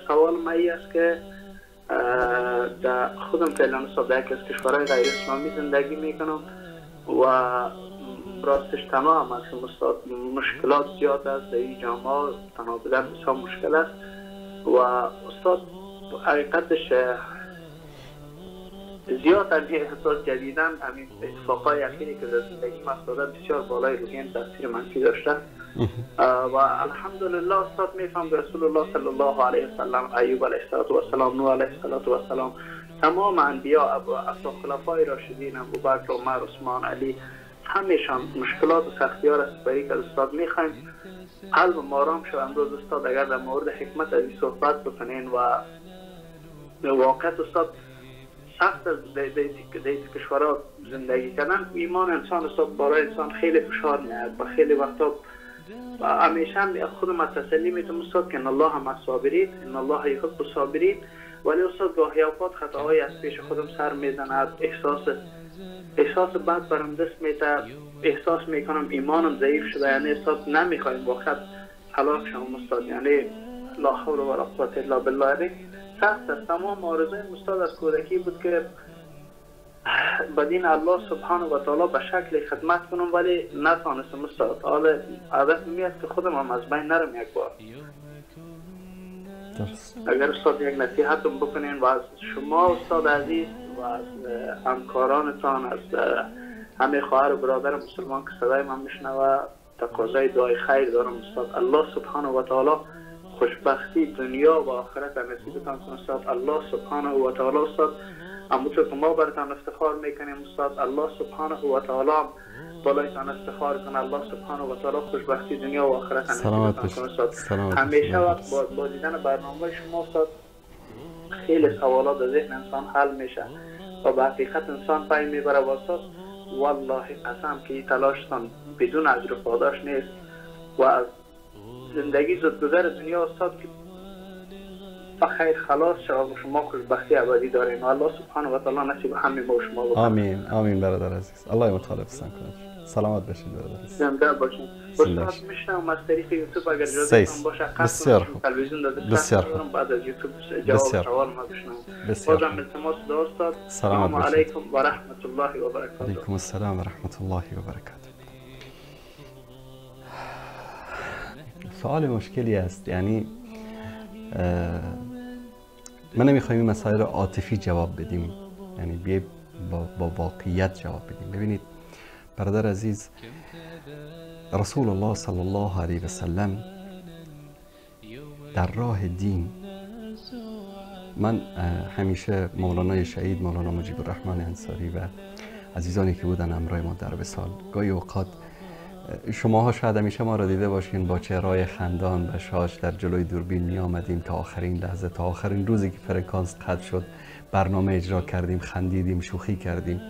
سوال من این است که در خودم فعلا استاد در یکی از کشورهای غیر اسلامی زندگی میکنم و راستش تنها هم هستم استاد. مشکلات زیاد است در این جامعه، تنها بودن بسیار مشکل است و استاد حقیقتش زیاد از این احساس جدیدن همین اتفاقای اخیری که در زندگی من افتاده بسیار بالای روحیم تاثیر منفی داشته و الحمدلله استاد میفهم رسول الله صلی الله علیه وسلم، ایوب علیه السلام، نوح علیه السلام، تمام انبیا، اصحاب خلفای راشدین، ابوبکر، عمر، عثمان، علی، همیشان مشکلات و سختی ها را سپری کرد. استاد میخوایم قلب ما آرام شد. امروز استاد اگر در مورد حکمت از این صحبت بکنین و واقعیت استاد سخت از در کشورها زندگی کردن، ایمان انسان استاد برای انسان خیلی فشار میاد و خیلی وقتا همیشه خودم تسلی میتونم استاد که ان الله مع الصابرین، ان الله یحب الصابرین، ولی استاد گاهی اوقات خطاهای از پیش خودم سر میزند، احساس بد برم دست میده، احساس میکنم ایمانم ضعیف شده، یعنی استاد نمیخوایم واقعا هلاک شوم استاد، یعنی لا حول ولا قوت الا بالله. سخت است. تمام آرزوی استاد از کودکی بود که به دین الله سبحانه و تعالی به شکل خدمت کنم، ولی نتانستم استاد. حالا عادت میاد که خودم هم از بین نرم یک بار. درست. اگر استاد یک نصیحتم بکنین و از شما استاد عزیز و از همکارانتان، از همه خواهر و برادر مسلمان که صدای من میشنوه، تقاضای دعای خیر دارم استاد. الله سبحانه و تعالی خوشبختی دنیا و آخرت نصیبتان کنه استاد. الله سبحانه و تعالی استاد همونطور که ما براتان افتخار میکنیم استاد، الله سبحانه و تعالی بالایتان افتخار کنه. الله سبحانه و تعالی خوشبختی دنیا و آخرت نصیبتان کنه استاد. همیشه وقت با دیدن برنامه شما استاد خیلی سوالات در ذهن انسان حل میشه و به حقیقت انسان پی میبره و استاد والله قسم که این تلاشتان بدون اجر و پاداش نیست و از زندگی زودگذر دنیا استاد که بخیر خلاص شد و شما خوشبختی ابدی دارین و الله سبحانه و تعالی نصیب همه ما و شما بکنه. آمین آمین برادر عزیز، الله متعال حفظتان کند. سلامت باشید برادر عزیز. زنده باشین. استاد میشنم از طریق یوتیوب اگر اجازه باشه بسیار خوب. تلویزیون داده بسیار خوب. بعد از یوتیوب جواب سوال ما بشنم. بازم التماس دعا استاد. سلام علیکم و رحمت الله و برکاته. علیکم السلام و رحمت الله و برکاته. سوال مشکلی است، یعنی من نمیخوایم این مسائل رو عاطفی جواب بدیم، یعنی بیای با واقعیت جواب بدیم. ببینید برادر عزیز، رسول الله صلی الله علیه و سلم در راه دین، من همیشه مولانای شهید، مولانا مجیب الرحمن انصاری و عزیزانی که بودن همراه ما در وصال، گاهی اوقات شماها شاید همیشه ما را دیده باشین با چهرهای خندان و شاش در جلوی دوربین می آمدیم تا آخرین لحظه، تا آخرین روزی که فرکانس قطع شد برنامه اجرا کردیم، خندیدیم، شوخی کردیم.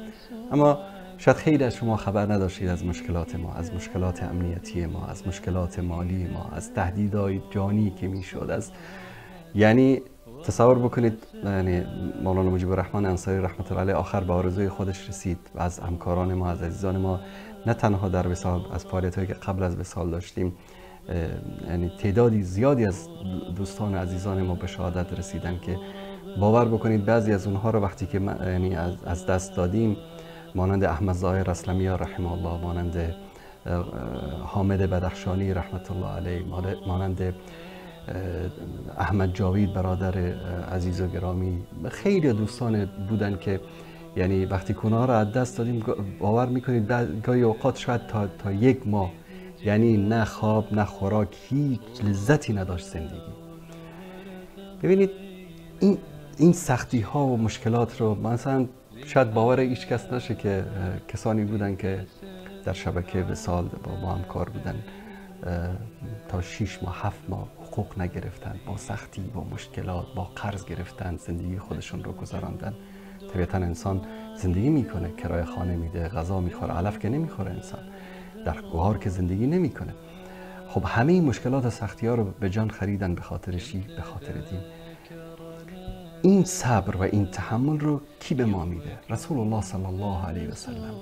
اما شاید خیلی از شما خبر نداشتید از مشکلات ما، از مشکلات امنیتی ما، از مشکلات مالی ما، از تهدیدهای جانی که میشد، از یعنی تصور بکنید، یعنی مولانا مجیب الرحمن انصاری رحمت الله علیه آخر به آرزوی خودش رسید و از همکاران ما، از عزیزان ما، نه تنها در وصال، از فعالیت‌هایی که قبل از وصال داشتیم، یعنی تعدادی زیادی از دوستان و عزیزان ما به شهادت رسیدن که باور بکنید بعضی از اونها رو وقتی که یعنی از دست دادیم، مانند احمد ظاهر اسلمی رحمه الله، مانند حامد بدخشانی رحمت الله علیه، مانند احمد جاوید برادر عزیز و گرامی، خیلی دوستان بودن که یعنی وقتی اونها رو از دست دادیم، باور میکنید گاهی اوقات شاید تا یک ماه، یعنی نه خواب نه خوراک، هیچ لذتی نداشت زندگی. ببینید این سختی ها و مشکلات رو مثلا شاید باور هیچ کس نشه که کسانی بودن که در شبکه وصال با ما همکار بودن، تا 6 ماه 7 ماه حقوق نگرفتن، با سختی، با مشکلات، با قرض گرفتن زندگی خودشون رو گذراندن. طبیعتا انسان زندگی میکنه، کرایه خانه میده، غذا میخوره، علف که نمیخوره، انسان در گوهار که زندگی نمیکنه. خب همه این مشکلات و سختی ها رو به جان خریدن به خاطر چی؟ به خاطر دین. این صبر و این تحمل رو کی به ما میده؟ رسول الله صلی الله علیه و سلم.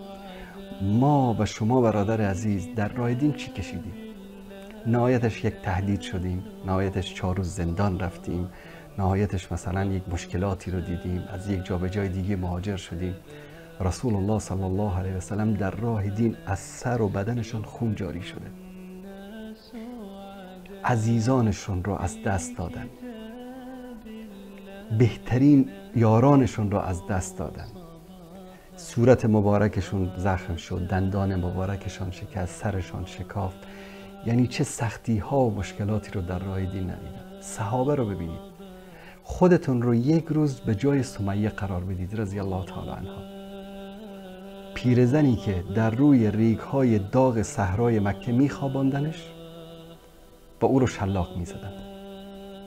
ما و شما برادر عزیز در راه دین چی کشیدیم؟ نهایتش یک تهدید شدیم، نهایتش 4 روز زندان رفتیم، نهایتش مثلا یک مشکلاتی رو دیدیم، از یک جا به جای دیگه مهاجر شدیم. رسول الله صلی الله علیه و سلم در راه دین از سر و بدنشان خون جاری شده، عزیزانشون رو از دست دادن، بهترین یارانشون رو از دست دادن، صورت مبارکشون زخم شد، دندان مبارکشان شکست، سرشان شکافت. یعنی چه سختی ها و مشکلاتی رو در راه دین ندیدن. صحابه رو ببینید، خودتون رو یک روز به جای سمیه قرار بدید رضی الله تعالی عنها، پیرزنی که در روی ریگ های داغ صحرای مکه میخواباندنش و او رو شلاق میزدن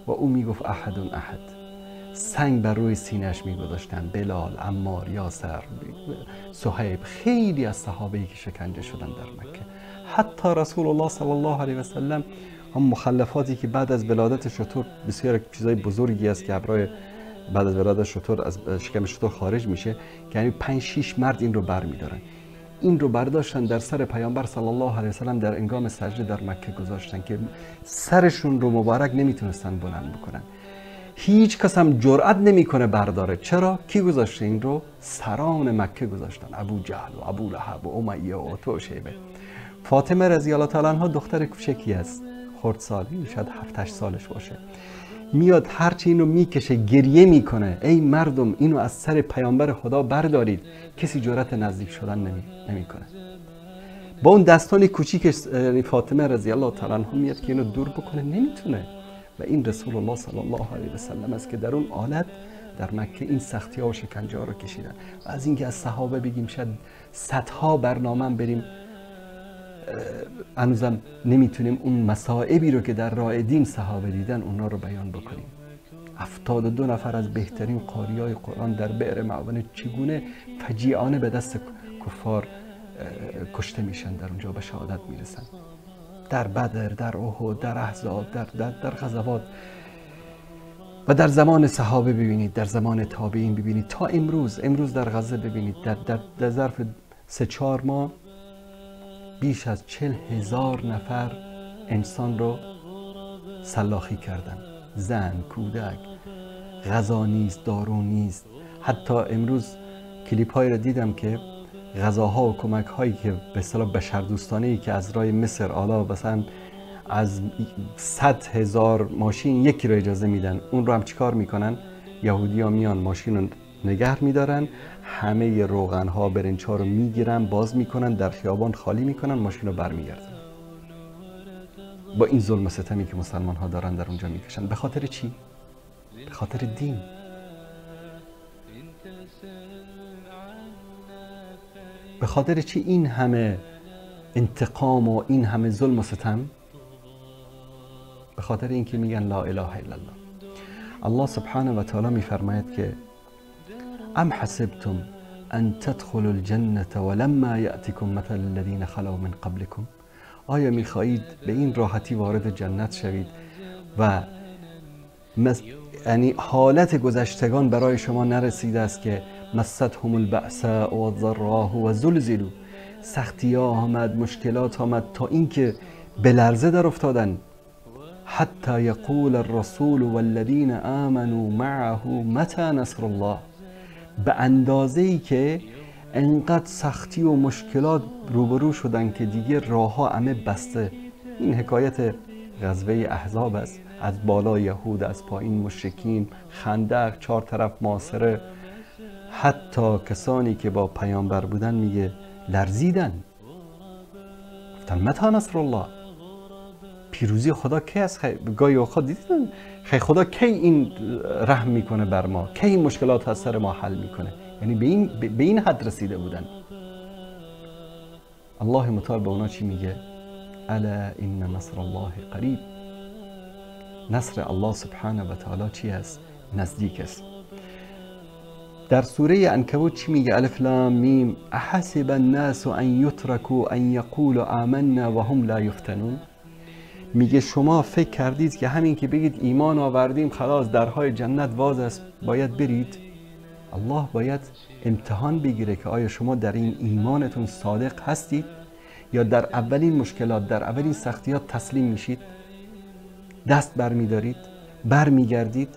و او میگفت احد احد، سنگ بر روی سینه‌اش میگذاشتن، بلال، عمار، یاسر، صهیب، خیلی از صحابه‌ای که شکنجه شدن در مکه. حتی رسول الله صلی الله علیه و سلم هم مخلفاتی که بعد از ولادت شتر، بسیار چیزای بزرگی است که برای بعد از ولادت شتر از شکم شتر خارج میشه، یعنی 5-6 مرد این رو برمیدارن، این رو برداشتن در سر پیامبر صلی الله علیه و سلم در انگام سجده در مکه گذاشتن که سرشون رو مبارک نمیتونستن بلند بکنن. هیچ کس هم جرأت نمیکنه برداره. چرا؟ کی گذاشته این رو؟ سران مکه گذاشتن، ابو جهل و ابو لهب و امیه و تو شیبه. فاطمه رضی الله تعالی عنها دختر کوچکی است، خردسالی، شاید 7-8 سالش باشه، میاد هرچی اینو میکشه گریه میکنه، ای مردم اینو از سر پیامبر خدا بردارید. کسی جرأت نزدیک شدن نمیکنه. با اون دستان کوچیکش فاطمه رضی الله تعالی عنها میاد که اینو دور بکنه، نمیتونه. و این رسول الله صلی الله علیه و سلم است که در اون حالت در مکه این سختی ها و شکنجه ها رو کشیدن. و از اینکه از صحابه بگیم شاید صدها برنامه بریم، هنوزم نمیتونیم اون مصائبی رو که در راه دین صحابه دیدن اونا رو بیان بکنیم. 72 نفر از بهترین قاریای قرآن در بئر معونه چگونه فجیعانه به دست کفار کشته میشن، در اونجا به شهادت میرسن، در بدر، در احد، در احزاب، در غزوات. و در زمان صحابه ببینید، در زمان تابعین ببینید، تا امروز در غزه ببینید، در ظرف 3-4 ماه بیش از 40,000 نفر انسان رو سلاخی کردن، زن، کودک، غذا نیست، دارو نیست. حتی امروز کلیپ هایی رو دیدم که غذاها و کمک هایی که به اصطلاح بشردوستانه ای که از راه مصر آلا مثلا از 100,000 ماشین یکی رو اجازه میدن، اون رو هم چیکار میکنن؟ یهودی ها میان ماشین رو نگه میدارن، همه روغن ها برنج ها رو میگیرن، باز میکنن، در خیابان خالی میکنن، ماشین رو برمیگردن. با این ظلم و ستمی که مسلمان ها دارن در اونجا میکشن، به خاطر چی؟ به خاطر دین. به خاطر چی این همه انتقام و این همه ظلم و ستم؟ به خاطر اینکه میگن لا اله الا الله. الله سبحانه و تعالی میفرماید که ام حسبتم ان تدخلوا الجنة ولما یأتکم مثل الذین خلوا من قبلکم. آیا میخواهید به این راحتی وارد جنت شوید و یعنی حالت گذشتگان برای شما نرسیده است که مستهم البأساء والضراء و زلزلوا، سختی ها آمد، مشکلات آمد، تا اینکه به لرزه در افتادن. حتی یقول الرسول والذین آمنوا معه متى نصر الله، به اندازه ای که انقدر سختی و مشکلات روبرو شدن که دیگه راه ها همه بسته. این حکایت غزوه احزاب است، از بالا یهود، از پایین مشرکین، خندق، 4 طرف محاصره. حتی کسانی که با پیامبر بودن میگه لرزیدن، گفتن متى نصر الله، پیروزی خدا کی است؟ گاهی اوقات دیدن خدا کی این رحم میکنه بر ما، کی این مشکلات از سر ما حل میکنه؟ یعنی به این حد رسیده بودن. الله متعال به اونا چی میگه؟ الا ان نصر الله قریب. نصر الله سبحانه و تعالی چی است؟ نزدیک است. در سوره عنکبوت چی میگه؟ الف لام میم احسب الناس ان یترکوا ان یقولوا آمنا وهم لا یفتنون. میگه شما فکر کردید که همین که بگید ایمان آوردیم خلاص درهای جنت باز است باید برید؟ الله باید امتحان بگیره که آیا شما در این ایمانتون صادق هستید یا در اولین مشکلات، در اولین سختیات تسلیم میشید، دست برمیدارید، برمیگردید.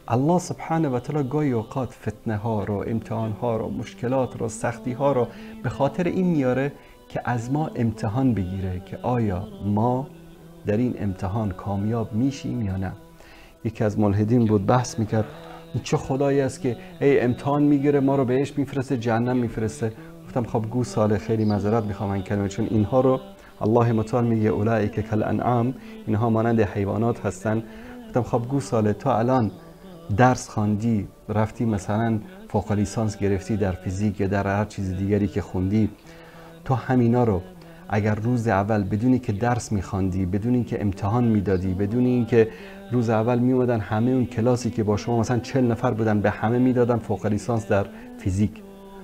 الله سبحانه و تعالی گاهی اوقات فتنه ها رو، امتحان ها رو، مشکلات رو، سختی ها رو به خاطر این میاره که از ما امتحان بگیره که آیا ما در این امتحان کامیاب میشیم یا نه. یکی از ملحدین بود، بحث میکرد این چه خدایی است که ای امتحان میگیره ما رو بهش میفرسته، جهنم میفرسته. گفتم خب گوساله، خیلی معذرت میخوام این کلمه، چون اینها رو الله متعال میگه اولئک کالانعام، اینها مانند حیوانات هستن. گفتم خب گوساله، تا الان درس خواندی، رفتی مثلا فوق لیسانس گرفتی در فیزیک یا در هر چیز دیگری که خوندی، تو همینا رو اگر روز اول بدونی که درس میخواندی، بدون اینکه امتحان میدادی، بدون اینکه روز اول میومدن همه اون کلاسی که با شما مثلا 40 نفر بودن به همه میدادن فوق لیسانس در فیزیک،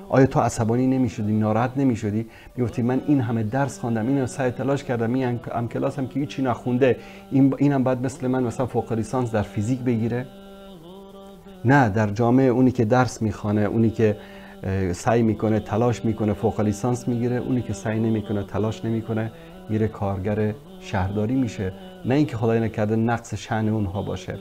آیا تو عصبانی نمیشدی، ناراحت نمیشدی؟ میگفتی من این همه درس خواندم، اینو سعی تلاش کردم، این هم کلاسم که هیچی نخونده، اینم باید مثل من مثلا فوق لیسانس در فیزیک بگیره؟ نه، در جامعه اونی که درس میخوانه، اونی که سعی میکنه، تلاش میکنه، فوق لیسانس میگیره، اونی که سعی نمیکنه، تلاش نمیکنه، میره کارگر شهرداری میشه. نه اینکه خدای نکرده نقص شأن اونها باشه،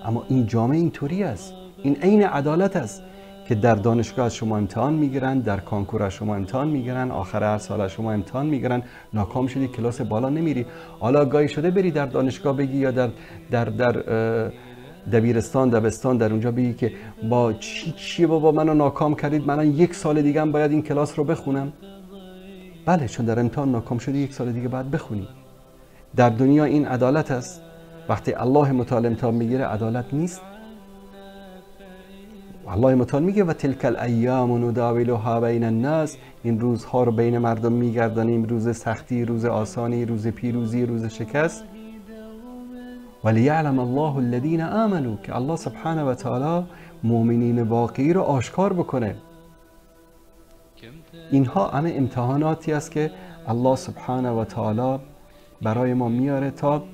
اما این جامعه اینطوری است. این عین عدالت است که در دانشگاه از شما امتحان میگیرن، در کانکور از شما امتحان میگیرن، آخر هر سال از شما امتحان میگیرن، ناکام شدی کلاس بالا نمیری. حالا گاهی شده بری در دانشگاه بگی یا در در در دبیرستان، دبستان، در اونجا بگی که با چی بابا منو ناکام کردید، من یک سال دیگه هم باید این کلاس رو بخونم. بله، چون در امتحان ناکام شدی یک سال دیگه باید بخونی. در دنیا این عدالت است. وقتی الله متعال امتحان میگیره عدالت نیست. الله متعال میگه و تلک الایام نداولها بین الناس، این روزها رو بین مردم میگردانیم، روز سختی، روز آسانی، روز پیروزی، روز شکست. ولیعلم الله الذین آمنوا، که الله سبحانه و تعالی مؤمنین واقعی رو آشکار بکنه. اینها همه امتحاناتی است که الله سبحانه و تعالی برای ما میاره تا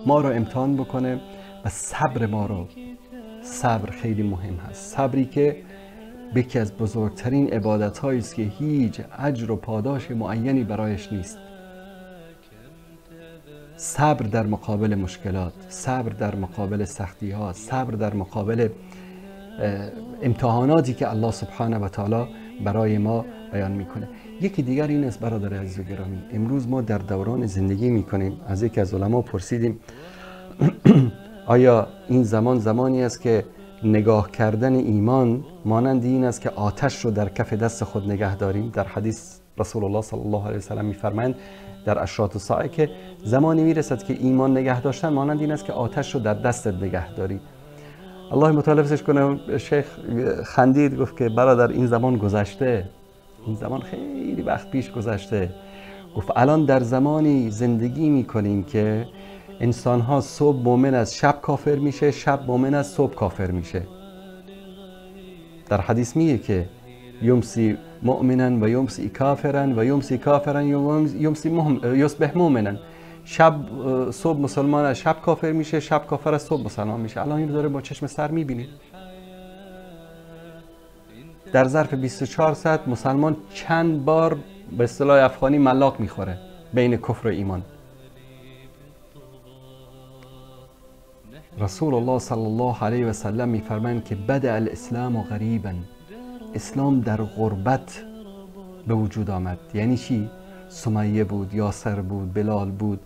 ما رو امتحان بکنه و صبر ما رو. صبر خیلی مهم هست، صبری که یکی از بزرگترین عبادت هایی است که هیچ اجر و پاداش معینی برایش نیست. صبر در مقابل مشکلات، صبر در مقابل سختی ها، صبر در مقابل امتحاناتی که الله سبحانه و تعالی برای ما بیان میکنه. یکی دیگر این است برادر عزیز و گرامی، امروز ما در دوران زندگی میکنیم. از یکی از علما پرسیدیم آیا این زمان زمانی است که نگاه کردن ایمان مانند این است که آتش رو در کف دست خود نگه داریم؟ در حدیث رسول الله صلی الله علیه و سلم میفرمایند در اشراط الساعه که زمانی میرسد که ایمان نگه داشتن مانند این است که آتش رو در دستت نگه داری. الله متعال حفظش کنه، شیخ خندید گفت که برادر این زمان گذشته، این زمان خیلی وقت پیش گذشته. گفت الان در زمانی زندگی میکنیم که انسان ها صبح مؤمن از شب کافر میشه، شب مؤمن از صبح کافر میشه. در حدیث میگه که یمسی مؤمنا و یمسی کافرا و یمسی کافرا یمسی یصبح مؤمنا. شب صبح مسلمان از شب کافر میشه، شب کافر از صبح مسلمان میشه. الان اینو داره با چشم سر میبینید. در ظرف 24 ساعت مسلمان چند بار به اصطلاح افغانی ملاق میخوره بین کفر و ایمان. رسول الله صلی الله علیه و سلم میفرمایند که بدأ الاسلام غریبا، اسلام در غربت به وجود آمد. یعنی چی؟ سمیه بود، یاسر بود، بلال بود،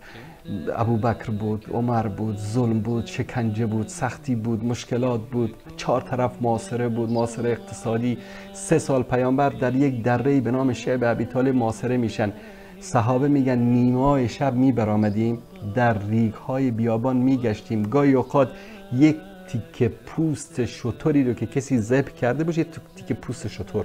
ابوبکر بود، عمر بود، ظلم بود، شکنجه بود، سختی بود، مشکلات بود، چهار طرف محاصره بود، محاصره اقتصادی. 3 سال پیامبر در یک دره‌ای به نام شعب ابی طالب محاصره میشن. صحابه میگن نیمای شب میبرآمدیم، در ریگ‌های بیابان میگشتیم، گاهی اوقات یک تیکه پوست شتری رو که کسی ذبح کرده باشه، یک تیکه پوست شتر،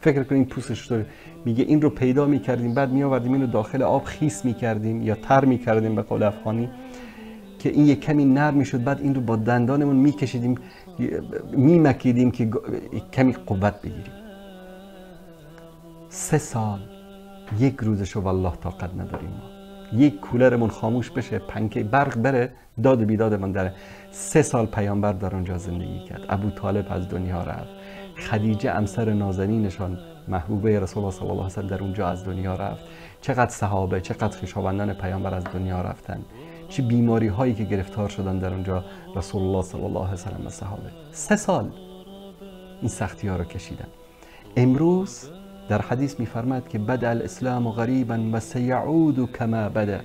فکر کنین پوست شتر، میگه این رو پیدا میکردیم، بعد میآوردیم اینو داخل آب خیس میکردیم یا تر میکردیم به قول افغانی، که این یک کمی نرم میشد، بعد این رو با دندانمون میکشیدیم، میمکیدیم که کمی قوت بگیریم. 3 سال یک روزشو والله طاقت نداریم ما. یک کولرمون خاموش بشه، پنکه برق بره، داد و بیدادمون داره. 3 سال پیامبر در اونجا زندگی کرد. ابو طالب از دنیا رفت، خدیجه همسر نازنینشان محبوبه رسول الله صلی الله علیه و سلم در اونجا از دنیا رفت. چقدر صحابه، چقدر خویشاوندان پیامبر از دنیا رفتن، چه بیماری هایی که گرفتار شدن در اونجا رسول الله صلی الله علیه و سلم و صحابه. 3 سال این سختی ها رو کشیدن. امروز در حدیث میفرماد که بدأ الاسلام غریبا و سیعود کما بدأ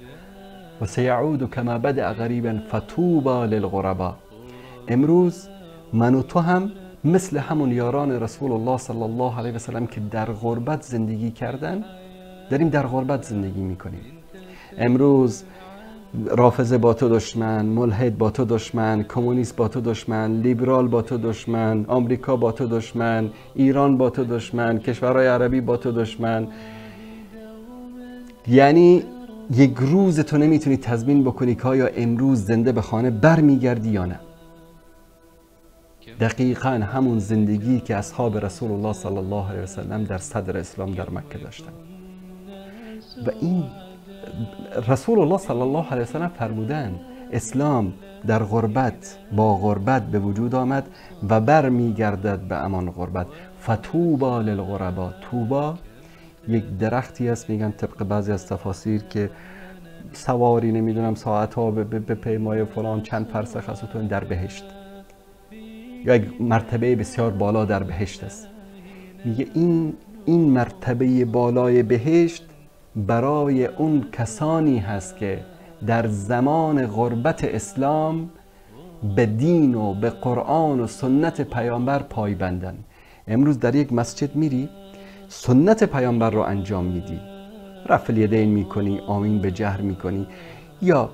و سیعود کما بدأ غریبا فطوبی للغربا. امروز من و تو هم مثل همون یاران رسول الله صلی الله علیه و سلم که در غربت زندگی کردن، داریم در غربت زندگی میکنیم. امروز رافضه با تو دشمن، ملحد با تو دشمن، کمونیست با تو دشمن، لیبرال با تو دشمن، آمریکا با تو دشمن، ایران با تو دشمن، کشورهای عربی با تو دشمن. یعنی یک روز تو نمیتونی تضمین بکنی که آیا امروز زنده به خانه برمیگردی یا نه. دقیقاً همون زندگی که اصحاب رسول الله صلی الله علیه و سلم در صدر اسلام در مکه داشتن. و این رسول الله صلی الله علیه و سلم فرمودن اسلام در غربت با غربت به وجود آمد و بر میگردد به امان غربت. فطوبی للغربا. طوبا یک درختی است، میگن طبق بعضی از تفاسیر که سواری نمیدونم ساعتها به پیمای فلان چند فرسخ است تو در بهشت، یا یک مرتبه بسیار بالا در بهشت است. میگه این مرتبه بالای بهشت برای اون کسانی هست که در زمان غربت اسلام به دین و به قرآن و سنت پیامبر پایبندن. امروز در یک مسجد میری، سنت پیامبر رو انجام میدی، رفع الیدین میکنی، آمین به جهر میکنی، یا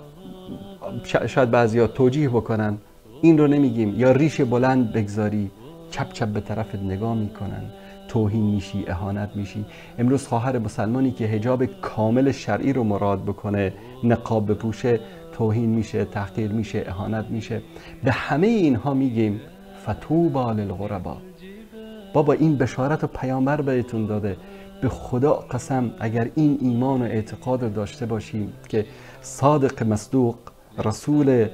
شاید بعضیا توجیه بکنن این رو نمیگیم، یا ریش بلند بگذاری، چپ چپ به طرفت نگاه میکنن، توهین میشی، اهانت میشی. امروز خواهر مسلمانی که حجاب کامل شرعی رو مراد بکنه، نقاب بپوشه، توهین میشه، تحقیر میشه، اهانت میشه. به همه اینها میگیم فطوبی للغربا. بابا این بشارت و پیامبر بهتون داده. به خدا قسم اگر این ایمان و اعتقاد رو داشته باشیم که صادق مصدوق رسول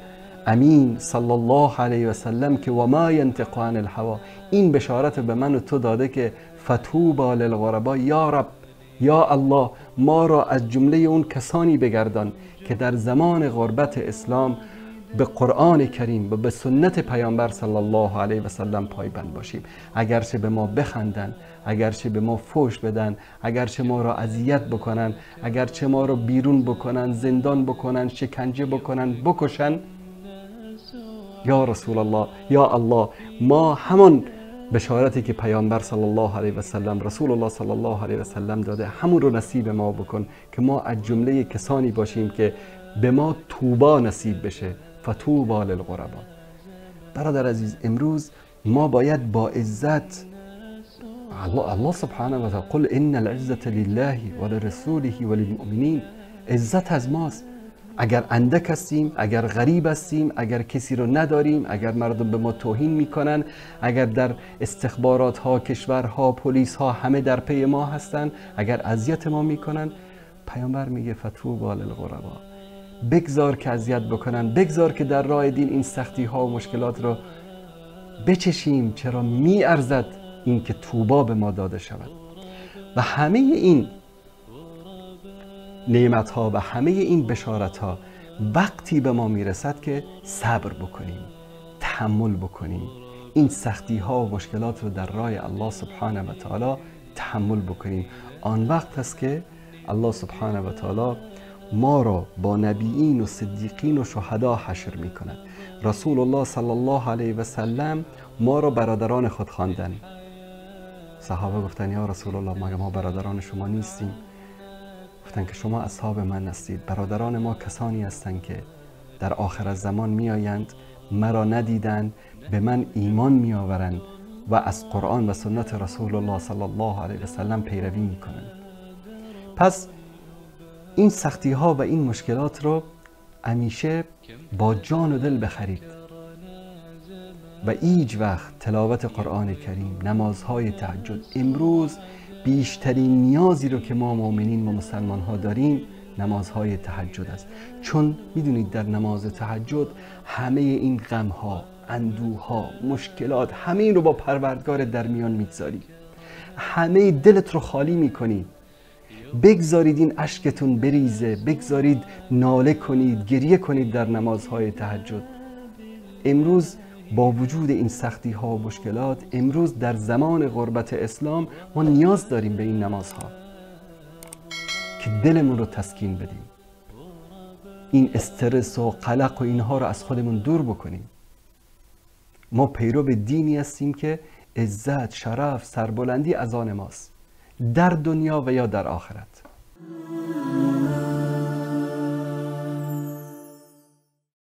امین صلی الله علیه و سلم که و ما ینطق عن الهوا، این بشارت به من و تو داده که فطوبی للغربا، یا رب یا الله ما را از جمله اون کسانی بگردان که در زمان غربت اسلام به قرآن کریم و به سنت پیامبر صلی الله علیه و سلم پایبند باشیم. اگرچه به ما بخندن، اگرچه به ما فوش بدن، اگرچه ما را اذیت بکنن، اگرچه ما را بیرون بکنن، زندان بکنن، شکنجه بکنن، بکشن، یا رسول الله یا الله ما همون بشارتی که پیامبر صلی الله علیه و سلم، رسول الله صلی الله علیه و سلم داده، همون رو نصیب ما بکن که ما از جمله کسانی باشیم که به ما توبا نصیب بشه. فطوبی للغربا. برادر عزیز، امروز ما باید با عزت الله سبحانه و تعالی، قل ان العزة لله ولرسوله وللمؤمنین. عزت از ماست. اگر اندک هستیم، اگر غریب هستیم، اگر کسی رو نداریم، اگر مردم به ما توهین میکنن، اگر در استخبارات ها، کشورها، پلیس ها همه در پی ما هستن، اگر اذیت ما میکنن، پیامبر میگه فطوبی للغربا. بگذار که اذیت بکنن، بگذار که در راه دین این سختی ها و مشکلات رو بچشیم، چرا میارزد این که طوبی به ما داده شود. و همه این نعمت ها و همه این بشارت ها وقتی به ما میرسد که صبر بکنیم، تحمل بکنیم، این سختی ها و مشکلات رو در راه الله سبحانه و تعالی تحمل بکنیم. آن وقت است که الله سبحانه و تعالی ما را با نبیین و صدیقین و شهدا حشر می کند. رسول الله صلی الله علیه و سلم ما را برادران خود خواندن. صحابه گفتن یا رسول الله ما برادران شما نیستیم؟ گفتن که شما اصحاب من هستید، برادران ما کسانی هستند که در آخر زمان می آیند، مرا ندیدند، به من ایمان می آورند و از قرآن و سنت رسول الله صلی الله علیه و سلم پیروی می کنند. پس این سختی ها و این مشکلات رو همیشه با جان و دل بخرید و هیچ وقت تلاوت قرآن کریم، نمازهای تهجد، امروز بیشترین نیازی رو که ما مؤمنین و مسلمان ها داریم نمازهای تهجد است. چون میدونید در نماز تهجد همه این غم ها، اندوه ها، مشکلات، همه این رو با پروردگار در میان میگذاری، همه دلت رو خالی میکنی، بگذارید این اشکتون بریزه، بگذارید ناله کنید، گریه کنید در نمازهای تهجد. امروز با وجود این سختی ها و مشکلات، امروز در زمان غربت اسلام ما نیاز داریم به این نمازها که دلمون رو تسکین بدیم، این استرس و قلق و اینها رو از خودمون دور بکنیم. ما پیرو دینی هستیم که عزت، شرف، سربلندی از آن ماست، در دنیا و یا در آخرت.